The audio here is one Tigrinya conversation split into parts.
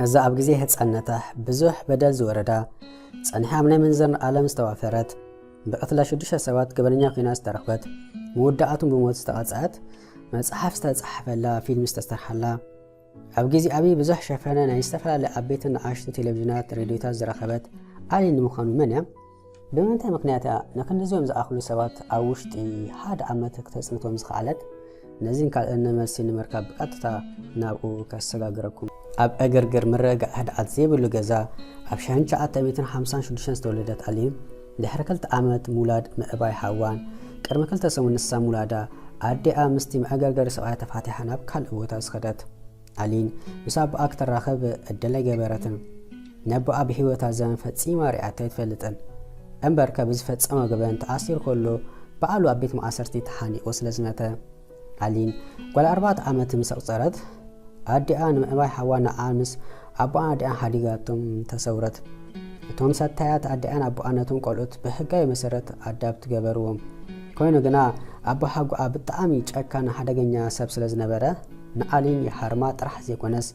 እዛ ኣብ ግዜ ህጻንነታ ብዙሕ በደል ዝወረዳ፣ ጸኒሓ ኣብ ናይ ምንዝርና ዓለም ዝተዋፈረት፣ ብቐትላ ሽዱሽተ ሰባት ገበነኛ ኮይና ዝተረኽበት፣ መወዳእቱን ብሞት ዝተቐጽዐት፣ መጽሓፍ ዝተጻሕፈላ፣ ፊልም ዝተሰርሓላ፣ ኣብ ግዜ ኣብይ ብዙሕ ሸፈነ ናይ ዝተፈላለዩ ዓበይትን ንኣሽቱ ቴሌቪዥናት፣ ሬድዮታት ዝረኸበት ኣሊን ንምዃኑ መን እያ? ብምንታይ ምኽንያት እያ ንክንድዚኦም ዝኣኽሉ ሰባት ኣብ ውሽጢ ሓደ ዓመት ክተጽንቶም ዝኸኣለት? ነዚን ካልእን መልሲ ንምርካብ ብቐጥታ ናብኡ ከሰጋግረኩም። ኣብ ዕግርግር ምርግጋእ ህድኣት ዘይብሉ ገዛ ኣብ ሸሕን ትሽዓተ ሚእትን ሓምሳን ሽዱሽተን ዝተወለደት ኣሊን ድሕሪ ክልተ ዓመት ምውላድ ምእባይ ሓዋን ቅድሚ ክልተ ሰሙን ንሳ ምውላዳ ኣዲኣ ምስቲ መዕገርገሪ ሰብኣያ ተፋቲሓ ናብ ካልእ ቦታ ዝኸደት። ኣሊን ምስ ኣቦኣ ክትራኸብ ዕድል ኣይገበረትን። ነቦኣ ብህይወታ ዘመን ፈጺማ ሪኣቶ ኣይትፈልጥን። እምበርከ ብዝፈጸሞ ገበን ተኣሲሩ ከሎ ባዕሉ ኣብ ቤት ማእሰርቲ ተሓኒቑ ስለ ዝመተ። ኣሊን ጓል ኣርባዕተ ዓመት ምስ ኣቑጸረት ኣዲኣ ንምእባይ ሓዋ ንዓ ምስ ኣቦኣን ኣዲኣን ሓዲጋቶም ተሰውረት። እቶም ሰታያት ኣዲኣን ኣቦኣን ነቶም ቆልዑት ብሕጋዊ መሰረት ኣዳብት ገበርዎም። ኮይኑ ግና ኣቦ ሓጉኣ ብጣዕሚ ጨካን ሓደገኛ ሰብ ስለ ዝነበረ ንኣሊን ይሓርማ ጥራሕ ዘይኮነስ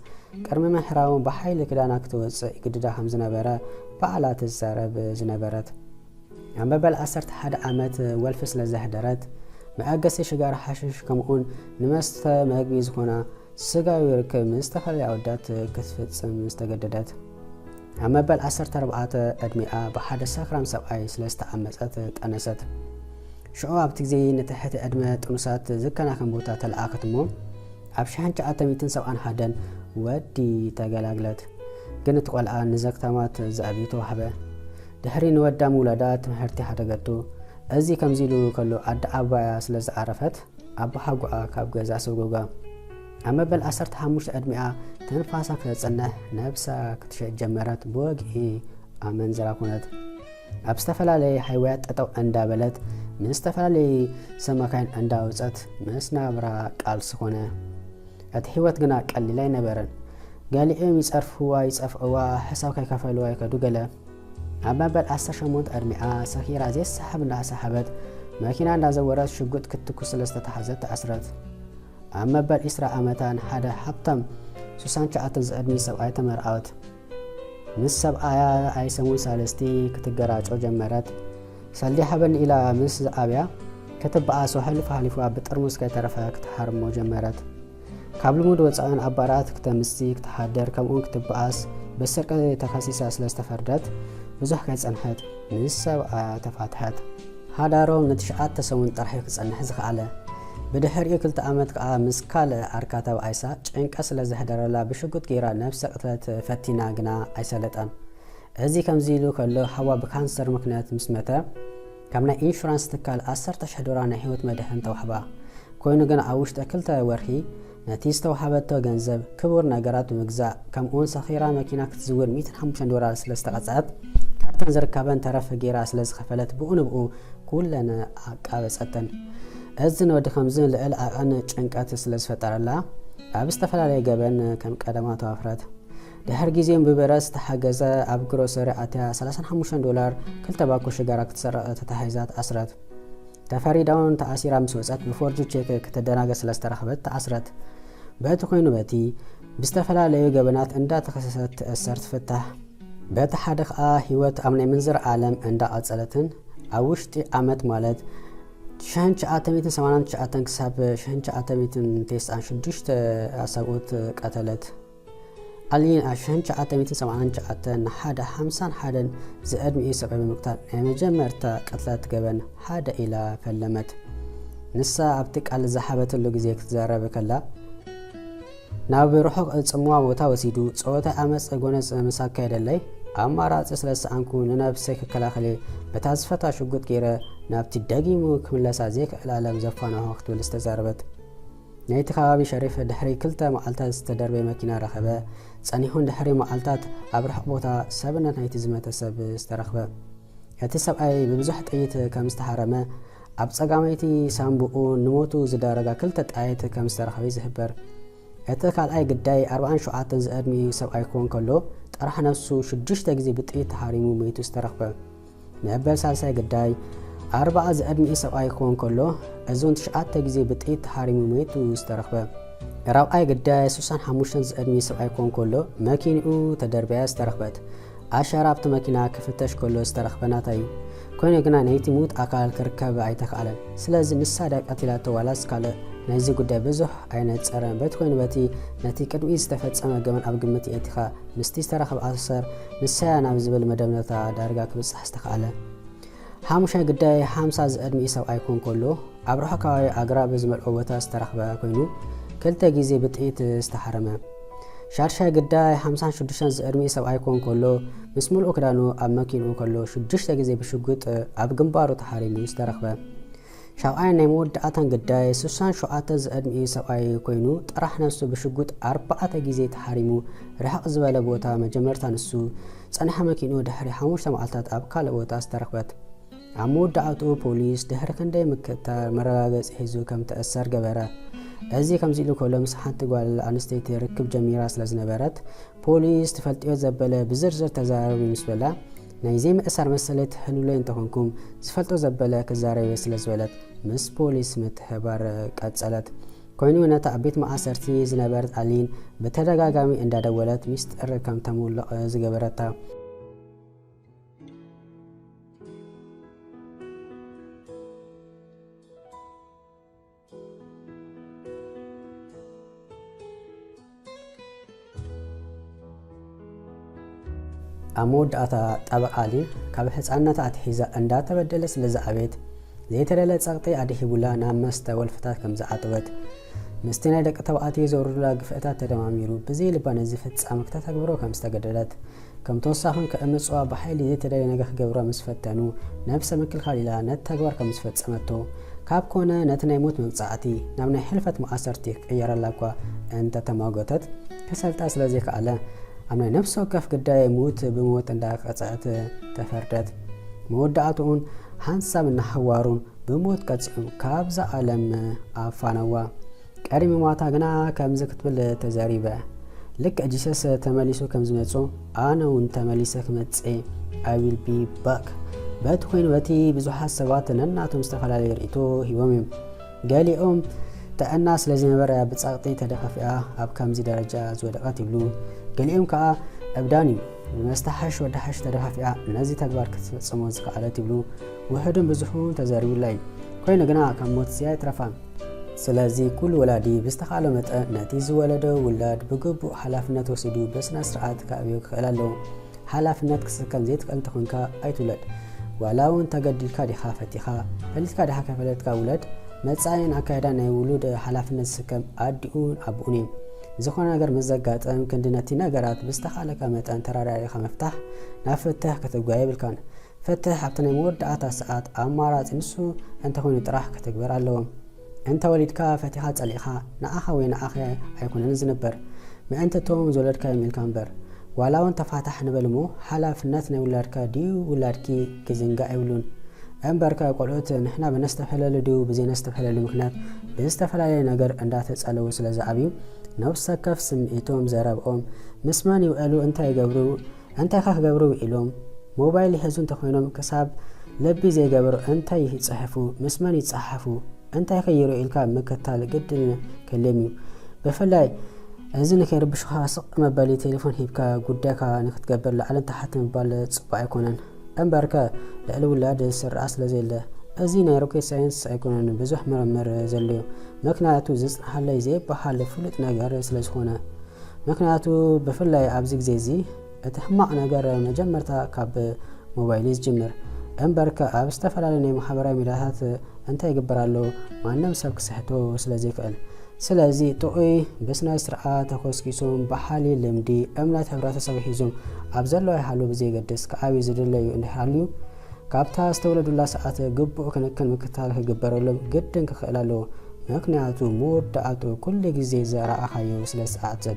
ቅድሚ ምሕራሙ ብሓይሊ ክዳና ክትወፅእ ይግድዳ ከም ዝነበረ ባዕላ ትዛረብ ዝነበረት። ኣብ መበል ዓሰርተ ሓደ ዓመት ወልፊ ስለ ዘሕደረት መኣገሲ ሽጋራ ሓሽሽ ከምኡውን ንመስተ መግቢ ዝኾና ስጋዊ ርክብ ምስ ዝተፈላለዩ ኣወዳት ክትፍጽም ዝተገደደት። ኣብ መበል ዓሰርተ ኣርባዕተ ዕድሚኣ ብሓደ ሰኽራም ሰብኣይ ስለ ዝተዓመጸት ጠነሰት። ሽዑ ኣብቲ ግዜ ንትሕቲ ዕድመ ጥኑሳት ዝከናኸን ቦታ ተለኣኸት እሞ ኣብ ሸሕን ትሽዓተ ሚእትን ሰብዓን ሓደን ወዲ ተገላግለት። ግን እቲ ቆልዓ ንዘግታማት ዘዕብዩ ተዋህበ። ድሕሪ ንወዳ ምውላዳ ትምህርቲ ሓደገቱ። እዚ ከምዚ ኢሉ ከሎ ኣደ ዓባያ ስለ ዝዓረፈት ኣቦ ሓጉኣ ካብ ገዛ ሰጎጋ። ኣብ መበል ዓሰርተ ሓሙሽተ ዕድሚኣ ትንፋሳ ክተጸንሕ ነብሳ ክትሸጥ ጀመረት። ብወግዒ ኣመንዝራ ኮነት። ኣብ ዝተፈላለየ ሃይወያት ጠጠው እንዳበለት ምስ ዝተፈላለየ ሰማካይን እንዳወጸት ምስ ናብራ ቃልሲ ኮነ። እቲ ህይወት ግና ቀሊል ኣይነበረን። ገሊኦም ይጸርፍዋ ይጸፍዕዋ፣ ሕሳብ ከይከፈሉዋ ይከዱ ገለ። ኣብ መበል ዓሰርተ ሸሞንተ ዕድሚኣ ሰኺራ ዘይሰሓብ እንዳሰሓበት መኪና እንዳዘወረት ሽጉጥ ክትትኩስ ስለ ዝተታሕዘት ተኣስረት። ኣብ መበል ዒስራ ዓመታ ንሓደ ሃብታም ሱሳን ትሽዓተን ዝዕድሚ ሰብኣይ ተመርዓወት። ምስ ሰብኣያ ኣይሰሙን ሳልስቲ ክትገራጮ ጀመረት። ሰልዲ ሃበኒ ኢላ ምስ ዝኣብያ ክትበኣሶ ሕልፍ ሃሊፋ ብጥርሙስ ከይተረፈ ክትሓርሞ ጀመረት። ካብ ልሙድ ወፃእን ኣብ ባራት ክተምሲ ክትሓድር ከምኡውን ክትበኣስ ብስርቂ ተኸሲሳ ስለ ዝተፈርደት ብዙሕ ከይፀንሐት ምስ ሰብኣያ ተፋትሐት። ሓዳሮም ንትሽዓተ ሰሙን ጥራሕ እዩ ክጸንሕ ዝኸኣለ። ብድሕሪኡ ክልተ ዓመት ከኣ ምስ ካልእ ዓርካ ተባኢሳ ጭንቀት ስለ ዘሕደረላ ብሽጉጥ ገይራ ነብሰ ቅትለት ፈቲና ግና ኣይሰለጠን። እዚ ከምዚ ኢሉ ከሎ ሓዋ ብካንሰር ምኽንያት ምስ መተ ካብ ናይ ኢንሹራንስ ትካል ዓሰርተ ሽሕ ዶላር ናይ ህይወት መድሕን ተዋህባ። ኮይኑ ግን ኣብ ውሽጢ ክልተ ወርሒ ነቲ ዝተዋህበቶ ገንዘብ ክቡር ነገራት ብምግዛእ ከምኡውን ሰኺራ መኪና ክትዝውር ሚእትን ሓሙሽተን ዶላር ስለ ዝተቐጽዐት ካብተን ዝርከበን ተረፍ ገይራ ስለ ዝኸፈለት ብኡ ንብኡ ኩለን ኣቃበጸተን። እዚ ንወዲ ከምዚ ልዕል ዓቐን ጭንቀት ስለ ዝፈጠረላ ኣብ ዝተፈላለየ ገበን ከም ቀደማ ተዋፍረት። ድሕሪ ግዜን ብብረት ዝተሓገዘ ኣብ ግሮሰሪ ኣትያ ሰላሳን ሓሙሽተን ዶላር ክልተ ባኮ ሽጋራ ክትሰርቕ ተታሒዛ ተኣስረት። ተፈሪዳውን ተኣሲራ ምስ ወጸት ብፎርጅ ቼክ ክትደናገ ስለ ዝተረኸበት ተኣስረት። በቲ ኮይኑ በቲ ብዝተፈላለዩ ገበናት እንዳተኸሰሰት ትእሰር ትፍታሕ። በቲ ሓደ ኸኣ ህይወት ኣብ ናይ ምንዝር ዓለም እንዳቐጸለትን ኣብ ውሽጢ ዓመት ማለት ሸሕን ትሽዓተ ሚእትን ሰማንያን ትሽዓተን ክሳብ ሸሕን ትሽዓተ ሚእትን ተስዓን ሽዱሽተ ኣሳብኡት ቀተለት። ኣሊን ኣብ ሸሕን ትሽዓተ ሚእትን ሰማንያን ትሽዓተን ንሓደ ሓምሳን ሓደን ዝዕድሚኡ ሰብኣይ ብምቅታል ናይ መጀመርታ ቅትለት ገበን ሓደ ኢላ ፈለመት። ንሳ ኣብቲ ቃል ዝሃበትሉ ግዜ ክትዛረብ ከላ ናብ ርሑቕ ጽምዋ ቦታ ወሲዱ ጾታዊ ዓመጽ ጎነጽ ምስ ኣካየደለይ ኣማራጺ ስለ ዝሰኣንኩ ንነብሰይ ክከላኸል እየ። በታ ዝፈትዋ ሽጉጥ ገይረ ናብቲ ደጊሙ ክምለሳ ዘይክእል ዓለም ዘፋንሖ ክትብል ዝተዛረበት። ናይቲ ከባቢ ሸሪፍ ድሕሪ ክልተ መዓልታት ዝተደርበየ መኪና ረኸበ። ጸኒሑን ድሕሪ መዓልታት ኣብ ርሑቕ ቦታ ሰብነት ናይቲ ዝመተ ሰብ ዝተረኽበ። እቲ ሰብኣይ ብብዙሕ ጥይት ከም ዝተሃረመ፣ ኣብ ጸጋመይቲ ሳንቡኡ ንሞቱ ዝዳረጋ ክልተ ጣያት ከም ዝተረኸበ ይዝህበር። እቲ ካልኣይ ግዳይ ኣርባዓን ሸውዓተን ዝዕድሚኡ ሰብኣይ ክኾን ከሎ፣ ጥራሕ ነብሱ ሽዱሽተ ግዜ ብጥይት ተሃሪሙ መይቱ ዝተረኽበ። መበል ሳልሳይ ግዳይ ኣርባዓ ዝዕድሚኡ ሰብኣይ ክኾን ከሎ፣ እዚ እውን ትሽዓተ ግዜ ብጥይት ተሃሪሙ መይቱ ዝተረኽበ። ራብዓይ ግዳይ ሱሳን ሓሙሽተን ዝዕድሚ ሰብኣይ ኮን ከሎ መኪንኡ ተደርበያ ዝተረኽበት ኣሻራ ኣብቲ መኪና ክፍተሽ ከሎ ዝተረኽበ ናታ እዩ። ኮይኑ ግና ናይቲ ምዉት ኣካል ክርከብ ኣይተኻእለን። ስለዚ ንሳ ድያ ቀቲላቶ ዋላስ ካልእ ናይዚ ጉዳይ ብዙሕ ኣይነጸረን። በቲ ኮይኑ በቲ ነቲ ቅድሚ ዝተፈጸመ ገበን ኣብ ግምት የእቲኻ ምስቲ ዝተረኸበ ኣሰር ንሳያ ናብ ዝብል መደምደምታ ዳርጋ ክብጻሕ ዝተኻእለ። ሓሙሻይ ግዳይ ሓምሳ ዝዕድሚኡ ሰብኣይ ኮን ከሎ ኣብ ርሑቕ ከባቢ ኣግራብ ዝመልኦ ቦታ ዝተረኽበ ኮይኑ ክልተ ግዜ ብጥይት ዝተሓረመ። ሻድሻይ ግዳይ ሓምሳን ሽዱሽተን ዝዕድሚኡ ሰብኣይ ኮን ከሎ ምስ ምሉእ ክዳኑ ኣብ መኪንኡ ከሎ ሽዱሽተ ግዜ ብሽጉጥ ኣብ ግንባሩ ተሓሪሙ ዝተረኽበ። ሻብዓይ ናይ መወዳእታን ግዳይ ሱሳን ሸውዓተ ዝዕድሚኡ ሰብኣይ ኮይኑ ጥራሕ ነሱ ብሽጉጥ ኣርባዕተ ግዜ ተሓሪሙ ርሕቕ ዝበለ ቦታ መጀመርታ ንሱ ጸንሐ መኪንኡ ድሕሪ ሓሙሽተ መዓልታት ኣብ ካልእ ቦታ ዝተረኽበት። ኣብ መወዳእትኡ ፖሊስ ድሕሪ ክንደይ ምክትታል መረጋገጺ ሒዙ ከም ተእሰር ገበረ። እዚ ከምዚ ኢሉ ከሎ ምስ ሓንቲ ጓል ኣንስተይቲ ርክብ ጀሚራ ስለ ዝነበረት ፖሊስ ትፈልጥዮ ዘበለ ብዝርዝር ተዛረቢ ምስ በላ ናይ ዘይምእሳር መሰለይ ትህልውለይ እንተኾንኩም ዝፈልጦ ዘበለ ክዛረብ እየ ስለ ዝበለት ምስ ፖሊስ ምትሕባር ቀጸለት። ኮይኑ ነታ ኣብ ቤት ማእሰርቲ ዝነበረት ኣሊን ብተደጋጋሚ እንዳደወለት ሚስጥር ከም ተምውልቕ ዝገበረታ። ኣብ መወዳእታ ጠበቃ ኣሊን ካብ ህፃንነታ ኣትሒዛ እንዳተበደለ ስለ ዝዓበየት ዘይተደለ ፀቕጢ ኣድሂቡላ ናብ መስተ ወልፍታት ከም ዝዓጠወት ምስቲ ናይ ደቂ ተባዕትዮ ዘውርዱላ ግፍዕታት ተደማሚሩ ብዘይ ልባ ነዚ ፍፃም ክተተግብሮ ከም ዝተገደደት ከም ተወሳኽን ከእምፅዋ ብሓይሊ ዘይተደለየ ነገር ክገብራ ምስ ፈተኑ ነብሰ ምክልኻል ኢላ ነቲ ተግባር ከም ዝፈፀመቶ ካብ ኮነ ነቲ ናይ ሞት መቕፃዕቲ ናብ ናይ ሕልፈት መኣሰርቲ ክቅየረላ እኳ እንተተማጎተት ክሰልጣ ስለ ዘይከኣለ ኣብ ናይ ነፍሲ ወከፍ ግዳይ ሙት ብሞት እንዳቀፀዐት ተፈርደት። መወዳእትኡን ሓንሳብ እናሓዋሩን ብሞት ቀፂዑ ካብዛ ዓለም ኣፋነዋ። ቀሪሚ ማታ ግና ከምዚ ክትብል ተዛሪበ፣ ልክዕ ጂሰስ ተመሊሱ ከም ዝመጾ ኣነ እውን ተመሊሰ ክመጽእ እየ። I will be back። በቲ ኮይኑ በቲ ብዙሓት ሰባት ነናቶም ዝተፈላለየ ርእይቶ ሂቦም እዮም። ገሊኦም ጥዕና ስለ ዝነበረ ብጸቕጢ ተደፋፊኣ ኣብ ከምዚ ደረጃ ዝወደቐት ይብሉ። ገሊኦም ከኣ ዕብዳን እዩ። ብመስተ ሓሽ ወዲ ሓሽ ተደፋፊኣ ነዚ ተግባር ክትፍጽሞ ዝኸኣለት ይብሉ። ውሑድን ብዙሑን ተዘሪቡላ እዩ። ኮይኑ ግና ካብ ሞትሲ ኣይትረፋን። ስለዚ ኩሉ ወላዲ ብዝተኻእሎ መጠን ነቲ ዝወለዶ ውላድ ብግቡእ ሓላፍነት ወሲዱ ብስነ ስርዓት ከዕብዮ ክኽእል ኣለዎ። ሓላፍነት ክስከም ዘይትኽእል እንተኾንካ ኣይትውለድ። ዋላ እውን ተገዲድካ ዲኻ ፈቲኻ፣ ፈሊጥካ ዲኻ ከይፈለጥካ ውለድ። መጻኢን ኣካይዳን ናይ ውሉድ ሓላፍነት ዝስከም ኣዲኡን ኣቦኡን እዩ። ዝኾነ ነገር ምስ ዘጋጥም ክንዲ ነቲ ነገራት ብዝተኻእለካ መጠን ተራዳዲእካ ምፍታሕ ናብ ፍትሕ ክትጓየ የብልካን። ፍትሕ ኣብቲ ናይ መወዳእታ ሰዓት ኣማራጺ ንሱ እንተኾይኑ ጥራሕ ክትግበር ኣለዎ። እንተ ወሊድካ ፈቲኻ ጸሊእኻ ንዓኻ ወይ ንዓኺ ኣይኮነን ዝንበር፣ ምእንቲ እቶም ዝወለድካዮም ኢልካ እምበር። ዋላ እውን ተፋታሕ ንበል እሞ ሓላፍነት ናይ ውላድካ ድዩ ውላድኪ ክዝንጋዕ የብሉን። እምበርከ ቆልዑት ንሕና ብነስተብሀለሉ ድዩ ብዘይነስተብሀለሉ ምኽንያት ብዝተፈላለየ ነገር እንዳተጸለዉ ስለ ዝዓብዩ ነብሰ ወከፍ ስምዒቶም፣ ዘረብኦም፣ ምስ መን ይውዕሉ፣ እንታይ ይገብሩ፣ እንታይ ከ ክገብሩ ውዒሎም? ሞባይል ይሕዙ እንተኾይኖም ክሳብ ልቢ ዘይገበሩ እንታይ ይጽሕፉ፣ ምስ መን ይጸሓፉ፣ እንታይ ከ ይርእዩ ኢልካ ምክታል ግድን ከድልዮም እዩ። ብፍላይ እዚ ንከይርብሹኻ ስቕ መበሊ ቴሌፎን ሂብካ ጉዳይካ ንክትገብር ላዕልን ታሕትን ምባል ጽቡቕ ኣይኮነን። እምበርከ ልዕሊ ውላድ ዝስራዕ ስለ ዘየለ እዚ ናይ ሮኬት ሳይንስ ኣይኮነን ብዙሕ ምርምር ዘድልዮ። ምክንያቱ ዝጽንሓለይ ዘይበሃል ፍሉጥ ነገር ስለ ዝኾነ። ምክንያቱ ብፍላይ ኣብዚ ግዜ እዚ እቲ ሕማቕ ነገር መጀመርታ ካብ ሞባይል እዩ ዝጅምር። እምበርከ ኣብ ዝተፈላለዩ ናይ ማሕበራዊ ሚድያታት እንታይ ይግበር ኣሎ ማንም ሰብ ክስሕቶ ስለ ዘይክእል። ስለዚ ጥዑይ ብስነ ስርዓት ተኾስኪሶም ብሓሊ ልምዲ እምነት ሕብረተሰብ ሒዞም ኣብ ዘለዋ ይሃሉ ብዘየገድስ ክዓብዩ ዝድለዩ እንድሕር ሃልዩ ካብታ ዝተወለዱላ ሰዓት ግቡእ ክንክን ምክትታል ክግበረሎም ግድን ክኽእል ኣለዎ። ምክንያቱ መወዳእትኡ ኩሉ ግዜ ዘርኣኻዮ ስለ ዝጸዓት ዘሎ።